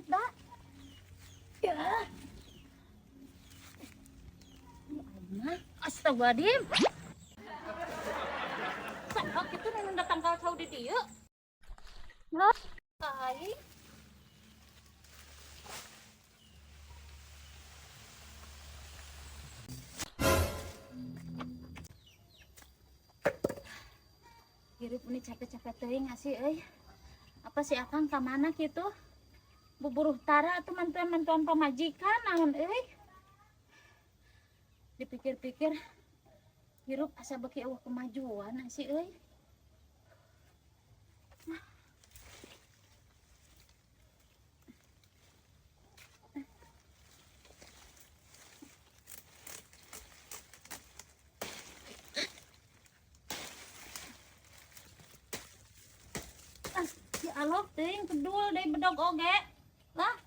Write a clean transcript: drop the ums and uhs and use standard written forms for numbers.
Leungit da. Ya. Ya Allah. Astagfirullahaladzim. Saha kitu nu datang ka cau di dieu? Lah, aing. Hirup ini capek-capek teuing sih euy. Apa si Akang ka mana kitu? Buburuh tara atuh mantuan-mantuan pamajikan naon euy. Dipikir-pikir hirup asa beuki euweuh kemajuan sih euy. Ah, ya Allah teuing kedul deui bedog oge. Lah.